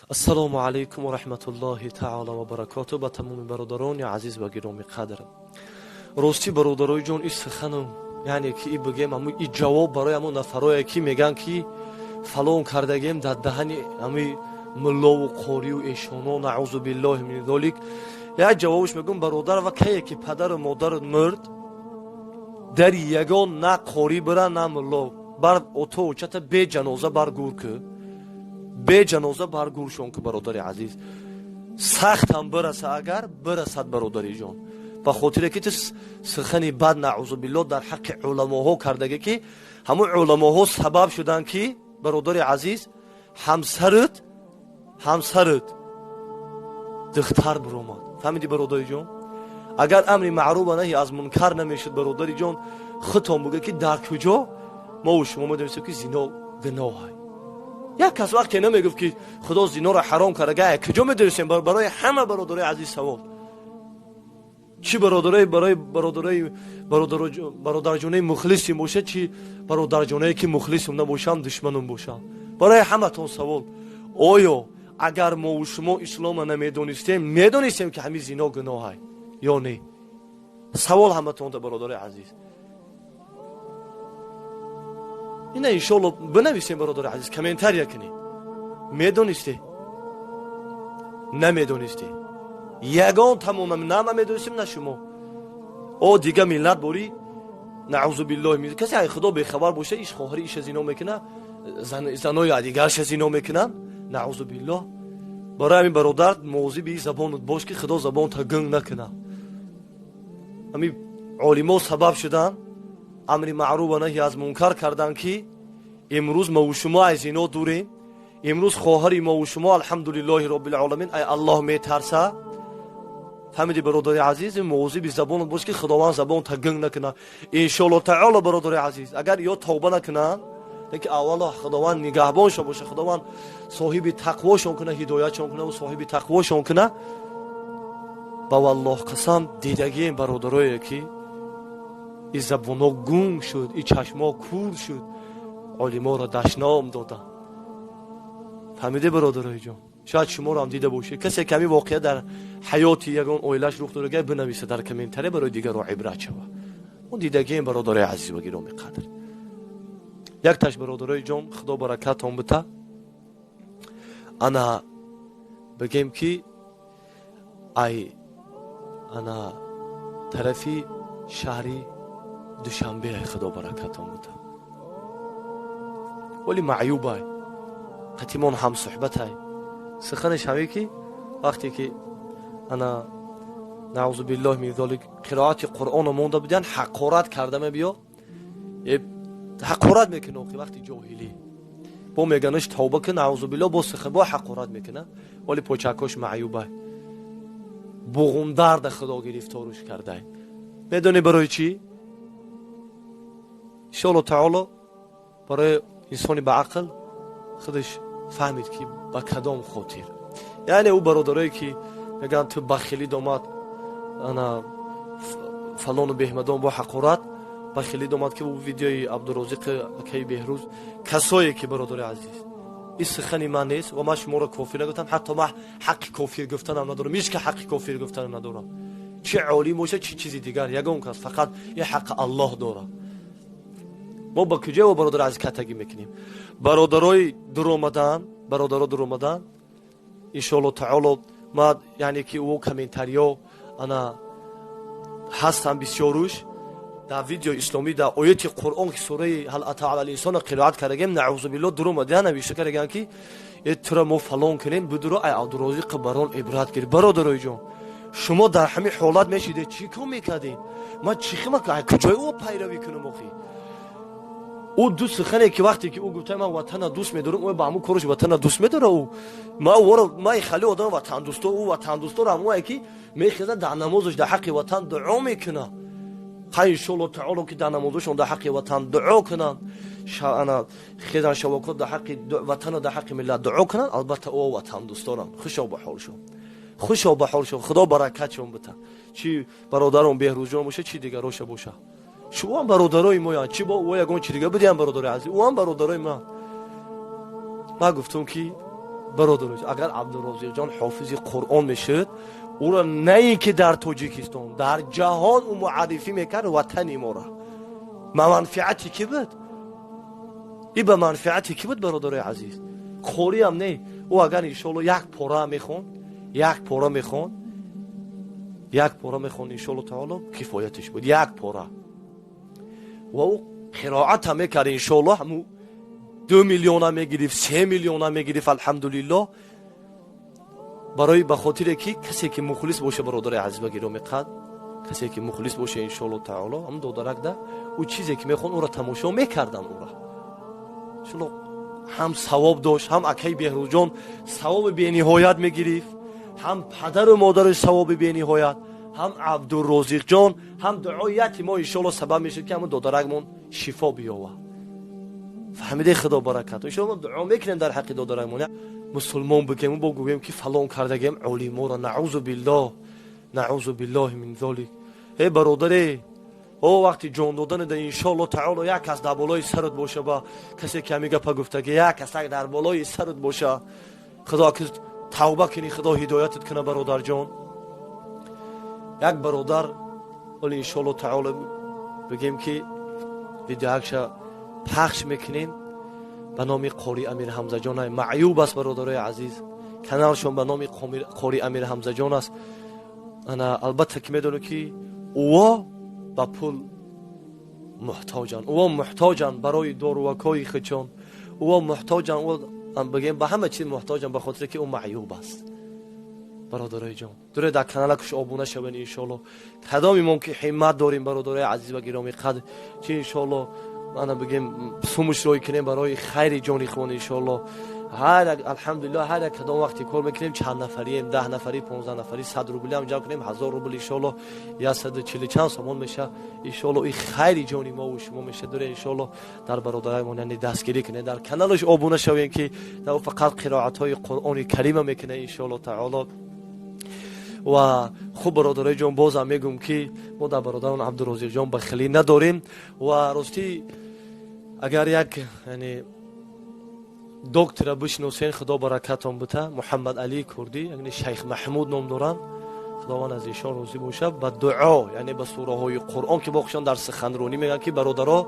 Ассалому алайкум ва раҳматуллоҳи таъоло ва баракоту ба тамоми бародарони азиз ва гиромӣ қадр. Ростӣ, бародарои ҷон, и сухану, яъне ки и бигем, ҳамун и ҷавоб барои ҳамун нафарое, ки мегӯянд, ки фалон кардагем дар даҳани ҳами муллову қорию эшоно, наъузу биллоҳи мин золик. Як ҷавобш мегӯм, бародар, ва кае ки падару модарат мурд, дари ягон на қорӣ бира, на мулло бар ото очата бе ҷаноза бар гур кӯ, бе ҷаноза бар гуршон ки, бародари азиз, сахтам бираса, агар бирасад, бародари ҷон, ба хотире ки ту сухани бад, наъузу биллоҳ, дар ҳаққи уламоҳо кардагӣ, ки ҳамун уламоҳо сабаб шуданд, ки, бародари азиз, ҳамсарат духтар биромад. Фаҳмидӣ, бародари ҷон? Агар амри маъруф ва наҳи аз мункар намешуд, бародари ҷон, худтон бугӯ, ки дар куҷо мову шумо медонистем, ки зино гуноҳай? Як кас вақте намегуфт, ки Худо зиноро ҳаром карда, куҷо медонистем? Барои ҳама бародарои азиз савол: чӣ бародарои барои бародарои бародарҷонаи мухлисим бошад, чӣ бародарҷонае, ки мухлисум набошам, душманум бошам, барои ҳаматон савол: оё агар мову шумо ислома намедонистем, медонистем, ки ҳамин зино гуноҳай ё не? Савол ҳаматонда, бародарои азиз. Ина, иншоалло, бинависем, бародари азиз, комментария кунед. Медонисте, намедонисте? Ягон тамомам на ма медонистем, на шумо. О дига миллат борӣ, наъузу биллоҳи, касе ай Худо бехабар боша, иш хоҳари иша зино мекуна, занои дигарша зино мекунанд, наъузу биллоҳ. Барои ҳамин, бародар, мавозиби забонат бош, ки Худо забонта гунг накуна. Ҳамин олимо сабаб шуданд, амри маъруф ва наҳи аз мункар карданд, ки имрӯз маву шумо аз зино дурем. Имрӯз хоҳари мову шумо, алҳамдулиллоҳи роббил, ай Аллоҳ метарса. Фаҳмиди, бародари азиз? Мавозиби забонат бош, ки Худованд забонта гунг накуна. Иншоалло таоло, бародари азиз, агар ё тавба накунанд, леки аввало Худованд нигаҳбоншон боша, Худованд соҳиби тақвошон куна, ҳидоятшон куна, соҳиби тақвошон куна. Ба валлоҳ қасам, дидагием, бародарое, ки и забоно гунг шуд, и чашмо кур шуд, олиморо дашном доданд. Фаҳмиде, бародарои ҷон? Шояд шуморо ҳам дида бошед. Касе ки ҳамин воқеа дар ҳаёти ягон оилаш рух додага, бинависа дар комментария, барои дигарро ибрат шава. Мо дидагием, бародарои азиз ва гироми қадр. Якташ, бародарои ҷон, Худо баракатон бита, ана бигем, ки ай ана тарафи шаҳри Душанбе, ай Худо баракатон бита, вале маъюбай, қатимон ҳамсуҳбатай. Суханаш ҳаме, ки вақте ки ана, наъузу биллоҳи мин золик, қироати Қуръонро монда будиян, ҳақорат карда мебиё, ҳақорат мекуна. Охи вақти ҷоҳилӣ бо меганаш тавба ки, наъузу биллоҳ, бо сухан бо ҳақорат мекуна, вале почакош маъюбай. Буғумдарда Худо гирифторуш кардай. Медонӣ барои чӣ? Иншоалло таоло, барои инсони ба ақл худаш фаҳмид, ки ба кадом хотир. Яъне ӯ бародарое, ки мегӯянд, ту бахилӣ домад, ана фалону беҳмадон бо ҳақорат бахилӣ домад, ки ӯ видеои Абдурозиқи акаи Беҳрӯз, касое ки, бародари азиз, ин сухани ман нест ва ман шуморо кофир нагуфтам, ҳатто ман ҳаққи кофир гуфтанам надорам, ҳеч ка ҳаққи кофир гуфтанам надорам, чӣ олим бошад, чӣ чизи дигар, ягон кас. Фақат ин ҳаққи Аллоҳ дорад. Мо ба куҷо, бародар азиз, катагӣ мекунем? Бародарои дуромадан, бародаро дуромадан, иншоалло таоло, ма, яъне ки ӯ комментариё ана ҳастам бисёруш дар видео исломӣ, дар ояти Қуръон, ки сураи ҳал ата ала линсона қироат кардагем, наъузу биллоҳ, дуромада навишта кардаган, ки э тура мо фалон кунем, бидуро ай Абдурозиқи барон ибрат гир. Бародарои ҷон, шумо дар ҳамин ҳолат мешидед, чӣ кор мекардед? Ман чӣ хима, куҷои ӯ пайравӣ кунам охи? Ӯ ду сухане, ки вақте ки ӯ гуфта, ман ватана дӯст медорам, ӯ ба ҳамун кораш ватана дӯст медора. Ӯ ма хали одам ватандӯсто, ӯ ватандӯстор ҳамое, ки мехеза, дар намозаш дар ҳаққи ватан дуо мекуна. Хай, иншоалло таоло, ки дар намозашон дар ҳаққи ватан дуо кунанд, ана хезан шавокот дар ҳаққи ватану дар ҳаққи миллат дуо кунанд, албатта, ӯ ватандӯсторанд. Хушо ба ҳолшон, хушо ба ҳолшон, Худо баракатшон бита, чӣ бародарон Беҳрӯзҷон боша, чӣ дигароша боша. Шумоам бародарои моянд, чӣ бо ӯ ягон чи дига будиам, бародарои азиз, ӯам бародарои ман. Ман гуфтум, ки Бародаро, агар Абдурозиқҷон ҳофизи Қуръон мешуд, ӯро на ин ки дар Тоҷикистон, дар ҷаҳон ӯ муаррифӣ мекард ватани моро. Ба манфиати кӣ буд? И ба манфиати кӣ буд, бародарои азиз? Қориам не. Ӯ агар иншоалло як пора мехонд, як пора мехонд, як пора мехонд, иншоалло таоло кифоятиш буд, як пора. Ва ӯ қироатам мекард, иншоалло ҳаму 2 миллиона мегирифт, 3 миллиона мегирифт, алҳамдулиллоҳ. Барои ба хотире ки касе ки мухлис боша, бародари азиз ва гиромӣ қадр, касе ки мухлис боша, иншоалло таоло ҳам додаракда ӯ чизе ки мехонд, ӯро тамошо мекарданд. Ӯра иншоалло ҳам савоб дошт, ҳам акаи Беҳрӯзҷон савоби бениҳоят мегирифт, ҳам падару модари савоби бениҳоят, ҳам Абдурозиқҷон, ҳам дуояти мо иншоалло сабаб мешуд, ки ҳамун додаракмон шифо биёвад. Фаҳмиде? Худо баракат. Иншоалло дуо мекунем дар ҳаққи додаракмон. Мусулмон бигем, бо гӯем ки фалон кардагем олиморо, наузу биллоҳ, наузу биллоҳи мин золик. Э бародаре, о вақти ҷон додане да иншоалло таоло як кас дар болои сарат боша, ба касе ки ҳамин гапа гуфтаги, як кас дар болои сарат боша. Худо ки тавба кунӣ, Худо ҳидоятат куна, бародарҷон. Як бародар оли иншоалло таоло бигем ки видеоакша пахш мекунем ба номи Қори Амир Ҳамзаҷон. Маъюб аст, бародарои азиз, каналшон ба номи Қори Амир Ҳамзаҷон аст. Ана албатта ки медонем, ки ӯо ба пул муҳтоҷанд, ӯо муҳтоҷанд барои дорувакҳои худшон, ӯо муҳтоҷанд, бигем ба ҳама чиз муҳтоҷанд, ба хотире ки ӯ маъюб аст. Бародарои ҷон, дуре дар каналакуш обуна шавен. Иншоалло кадоми мо ки ҳиммат дорем, бародарои азиз ва гиромӣ қадр, чи иншоалло ана бигем сумуш рой кунем барои хайри ҷони худмон. Иншоалло ҳар як, алҳамдулиллоҳ, ҳар як кадом вақте кор мекунем, чанд нафарием, 10 нафари, 15 нафари, 100 рубли ҳам ҷамъ кунем, 1000 рубл иншоалло 140 чанд сомон меша. Иншоалло и хайри ҷони мову шумо меша. Дуре иншоалло дар бародарамон, яъне дастгирӣ кунем, дар каналаш обуна шавем, ки дар фақат қироатҳои Қуръони Карима мекунем, иншоалло таоло. Ва хуб, бародарои ҷон, бозам мегӯм, ки мо дар бародарон Абдурозиқҷон бахилӣ надорем. Ва ростӣ, агар як яъне доктора бишносен, Худо баракатон бита, Муҳаммад Али Курдӣ, яъне Шайх Маҳмуд ном доранд, Худованд аз эшон розӣ бошад, ба дуо, яъне ба сураҳои Қуръон, ки бо хушон дар суханронӣ мегӯянд, ки бародаро,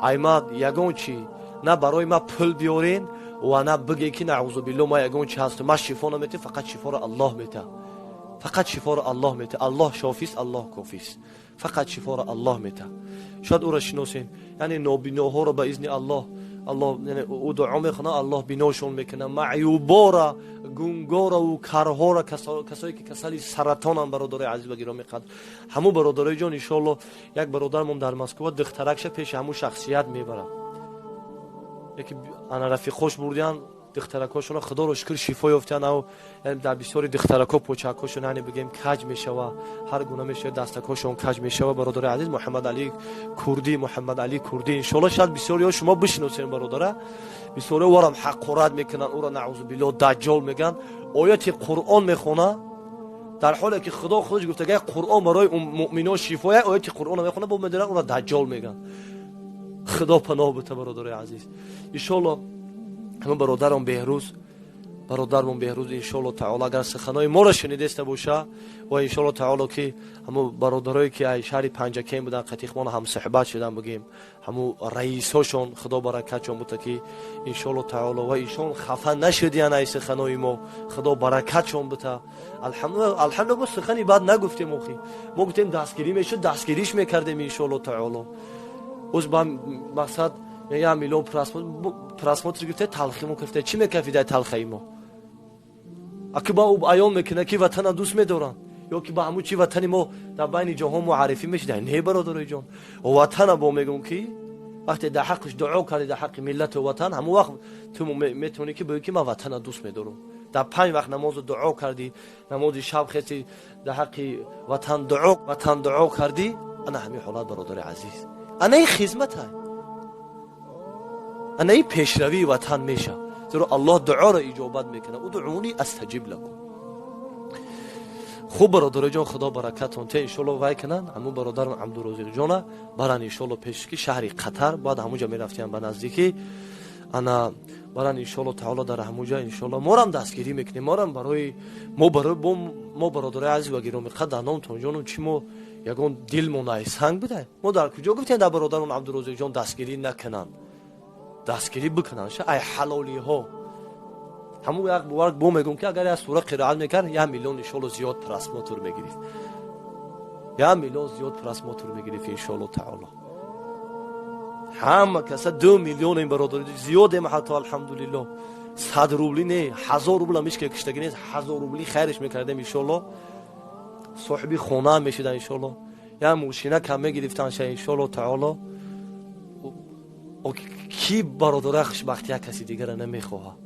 аймад ягон чи на барои ма пул биёрен ва на бигем, ки наузубилло ма ягон чи ҳасту ма шифо наметем. Фақат шифоро Аллоҳ мета, фақат шифоро Аллоҳ мета. Аллоҳ шофист, Аллоҳ кофист, фақат шифоро Аллоҳ мета. Шояд ӯро шиносем, яъне нобиноҳоро ба изни Аллоҳ, Аллоҳ ӯ дуо мехонад, Аллоҳ биношон мекунад, маъюбора, гунгораву карҳора, касое ки касали саратонам. Бародарои азиз ва гиромӣ қадр, ҳамун бародарои ҷон, иншоалло як бародармон дар Москва духтаракша пеши ҳамун шахсият мебарад, яки ана рафиқош бурдиян духтаракҳошонро, Худоро шукр, шифо ёфтиян. Ав дар бисёри духтаракҳо почакҳошон, яъне бигем, каҷ мешава, ҳар гуна мешава, дастакҳошон каҷ мешава. Бародари азиз, Муҳаммад Али Курдӣ, Муҳаммад Али Курдӣ, иншоалло шояд бисёриҳо шумо бишиносем бародара. Бисёриҳо ворам ҳақорат мекунанд ӯро, наузубилло, даҷҷол мегӯянд. Ояти Қуръон мехона, дар ҳоле ки Худо худаш гуфта, Қуръон барои муъминон шифоя. Ояти Қуръонро мехона, бо медонанд, ӯро даҷҷол мегӯянд. Худо паноҳ бита. Бародари азиз, иншоалло ҳама бародарам Беҳрӯз, бародармон Беҳрӯз, иншоалло таоло агар суханои моро шунидеста боша, ва иншоалло таоло ки ҳамун бародарое ки ай шаҳри Панҷакен буданд, қатихмон ҳамсуҳбат шудан, бигем, ҳамун раисошон, Худо баракатшон бута, ки иншоалло таоло ва ишон хафа нашудиян ай суханои мо. Худо баракатшон бута. Алҳамдулилла, мо сухани бад нагуфтем. Охи мо гуфтем, дастгирӣ мешуд, дастгириш мекардем, иншоалло таоло. Оз ба мақсад 1 миллион просмотр гирифта, талхимо гирифта, чӣ мекафи дар талхаи мо? Аки ба ӯ аён мекунад, ки ватана дӯст медоранд, ё ки ба ҳамун чи ватани мо дар байни ҷаҳон муаррифӣ мешуда? Не, бародарои ҷон, ватана бо мегӯм, ки вақте дар ҳаққаш дуо кардӣ, дар ҳаққи миллату ватан, ҳамун вақт ту метавонӣ ки бигӯӣ, ки ман ватана дӯст медорам. Дар панҷ вақт намозу дуо кардӣ, намози шаб хести, дар ҳаққи ватан дуо кардӣ, ана ҳамин ҳолат, бародари азиз, ана ин хизмата, ана ин пешравии ватан меша, зеро Аллоҳ дуоро иҷобат мекунад. Удъуни астаҷиб лакум. Хуб, бародароҷон, Худо баракатон те. Иншолло вай кунанд, ҳамун бародарам Абдурозиқҷона баран, иншолло, пеш ки шаҳри Қатар бояд ҳамунҷа мерафтиям ба наздикӣ. Ана Баран иншоалло таоло дар ҳамуҷа иншоалло морам дастгирӣ мекунем. Морам барои мо барои мо бародарои азиз ва гиромиқадр дар номтон ҷонум чӣ мо ягон дилмон ай санг бидай? Мо дар куҷо гуфтем дар бародарон Абдурозиқҷон дастгирӣ накунанд? Дастгирӣ бикунанд ша ай ҳалолиҳо. Ҳамун як бовар бо мегӯм ки агар як сура қироат мекард 1 миллион иншоалло зиёд просмотр мегирифт. 1 миллион зиёд просмотр мегирифт иншоалло таоло. Ҳама каса 2 миллион ин бародари зиёдем ҳатто алҳамдулилло. 100 рубли не, 1000 рубл ҳам ҳеч ки киштагӣ нест, 1000 рубли хайриш мекардем иншоалло. Соҳиби хона ҳам мешидан иншоалло. Як мошина кам мегирифтан ша иншоалло таоло. Ки бародарои хушбахти як каси дигара намехоҳад?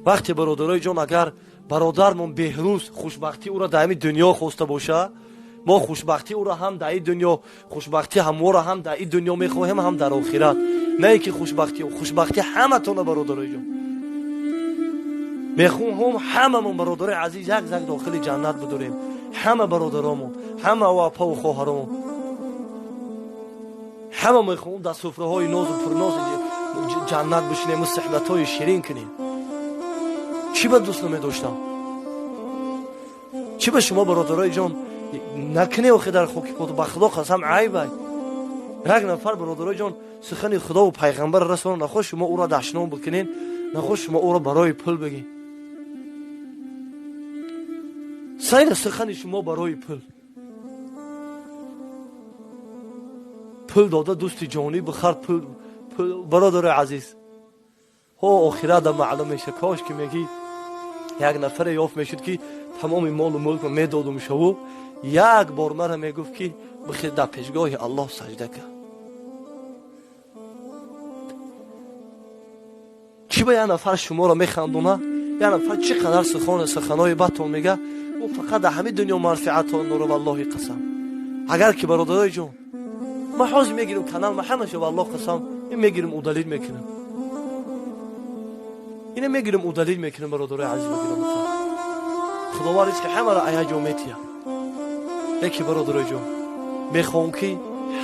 Вақте бародарои ҷон агар бародармон Беҳрӯз хушбахтии ӯро дар ҳамин дунё хоста боша, мо хушбахтии ӯро ҳам дар ин дунё, хушбахтии ҳаморо ҳам дар ин дунё мехоҳем, ҳам дар охират. На ин ки хушбахтии ҳаматона бародарои ҷон. Мехоҳем ҳамамон бародарои азиз як зак дохили ҷаннат бидорем. Ҳама бародаромон, ҳама апаву хоҳаромон. Ҳама мехоҳем дар суфраҳои нозу пурнози ҷаннат бишинем ва суҳбатҳои ширин кунем. Чӣ ба дӯст намедоштам? Чӣ ба шумо бародарои ҷон накунед охи дар хоки пот? Ба Худо қасам айб ай. Як нафар бародарои ҷон сухани Худову пайғамбар расона нахоҳ шумо ӯро дашном бикунед, нахоҳ шумо ӯро барои пул бигед. Сайра сухани шумо барои пул. Пул дода дӯсти ҷонӣ бихар пул, пул бародарои азиз. Ҳо охирата маълум меша. Кош ки мегӣ як нафаре ёфт мешуд ки тамоми молу мулкро медодум шаву як бор мара мегуфт ки бихир дар пешгоҳи Аллоҳ саҷда кар. Чӣ ба як нафар шуморо механдона, як нафар чӣ қадар суханои бадтон мега, ӯ фақат дар ҳамин дунё манфиатон дора. Валлоҳи қасам. Агар ки бародарои ҷон ман ҳозир мегирам канал, ман ҳамаша валлоҳ қасам ин мегирам удалид мекунам. Ина мегирам удалид мекунам бародарои азиз ва гиромиқадр. Худованд ризқи ҳамаро ая ҷо метиҳад. Яке бародарои ҷон мехоҳам ки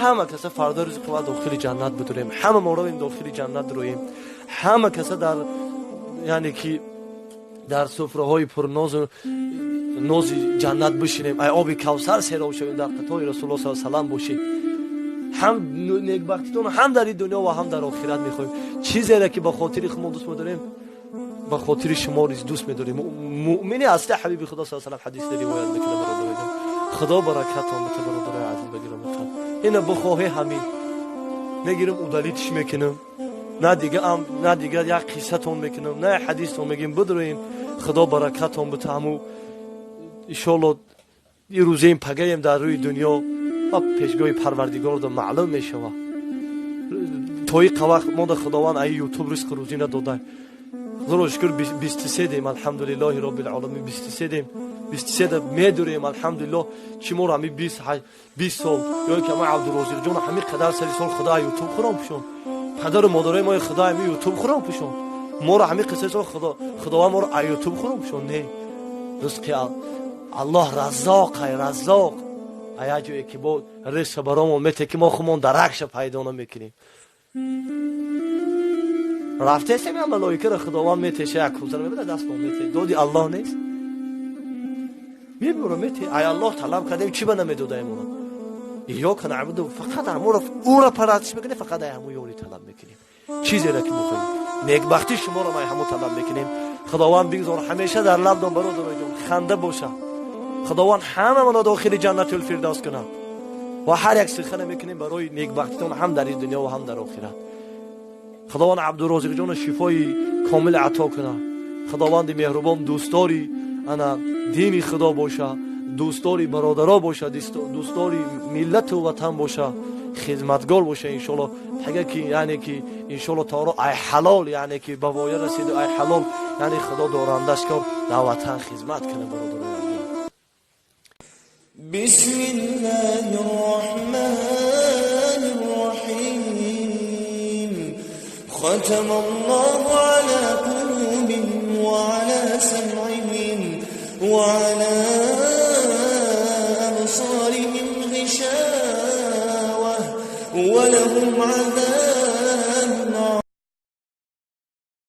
ҳама каса фардо рӯзи қиёмат дохили ҷаннат бидурем, ҳама мо равем дохили ҷаннат дуроем, ҳама каса дар яъне ки дар суфраҳои пурнозу нози ҷаннат бишинем, ай оби кавсар сероб шавем, дар қатори Расулуллоҳ саллаллоҳу алайҳи васаллам бошем. Ҳам некбахтитон ҳам дар ин дунё ва ҳам дар охират мехоҳем. Чизере ки ба хотири худмон дӯст медорем, ба хотири шумо низ дӯст медорем. Муъмини асли ҳабиби Худо саллаллоҳу алайҳи васаллам ҳадис ривоят мекунад бародарои ҷон. Худо баракатон бите бародарои азиз ва гиромиқадр. Ина бихоҳе ҳамин мегирам удалитш мекунам, на дига ам, на дига як қиссатон мекунам, на як ҳадистон мегим. Бидроем Худо баракатон бите. Ҳаму иншоалло ин рӯзеем пагаем дар рӯи дунё ва пешгоҳи Парвардигорда маълум мешавад. То ин вақт мо да Худованд ай ютуб ризқу рӯзӣ надодай. Худоро шукр 23 дем, алҳамдулиллоҳи роббил оламин, 23 дем, 23 медурем, алҳамдулиллоҳ. Чӣ моро ҳамин 20 сол ё ки ама Абдурозиқҷон ҳамин қадар сари сол Худо ютуб хӯрон пӯшон, падару модарои мо Худо ҳамин ютуб хӯрон пӯшон, моро ҳамин қисса сол Худованд моро ай ютуб хӯрон пӯшон. Не, ризқи Аллоҳ раззоқ, ай раззоқ. Ая ҷое ки бо ризқ баромон мете ки мо худмон даракша пайдо намекунем. Рафтесем я малоикаро Худованд метеша, як кузара мебада даст мо мете. Доди Аллоҳ нест? Мебура мете. Ай Аллоҳ талаб кардем, чӣ ба намедодаем она? Иёка наъбуду, фақат ҳаморо ӯро парастиш мекунем, фақат ай ҳамо ёри талаб мекунем. Чизеро ки мехоҳем. Некбахтӣ шуморо ай ҳамо талаб мекунем. Худованд бигзор ҳамеша дар лабдон бародарои ҷон ханда боша. Худованд ҳамамонро дохили ҷаннатул фирдавс кунад ва ҳар як сухане мекунем барои некбахтитон ҳам дар ин дунё ва ҳам дар охират. Худованд Абдурозиқҷонро шифои комил ато кунад. Худованди меҳрубон дӯстдори ана дини Худо боша, дӯстдори бародаро боша, дӯстдори миллату ватан боша, хизматгор боша иншоалло. Агар ки яъне ки иншоалло таоло ай ҳалол, яъне ки ба воя расиду ай ҳалол, яъне Худо дорандаш кор дар ватан хизмат кунад бародаро. بسم الله الرحمن الرحيم. ختم الله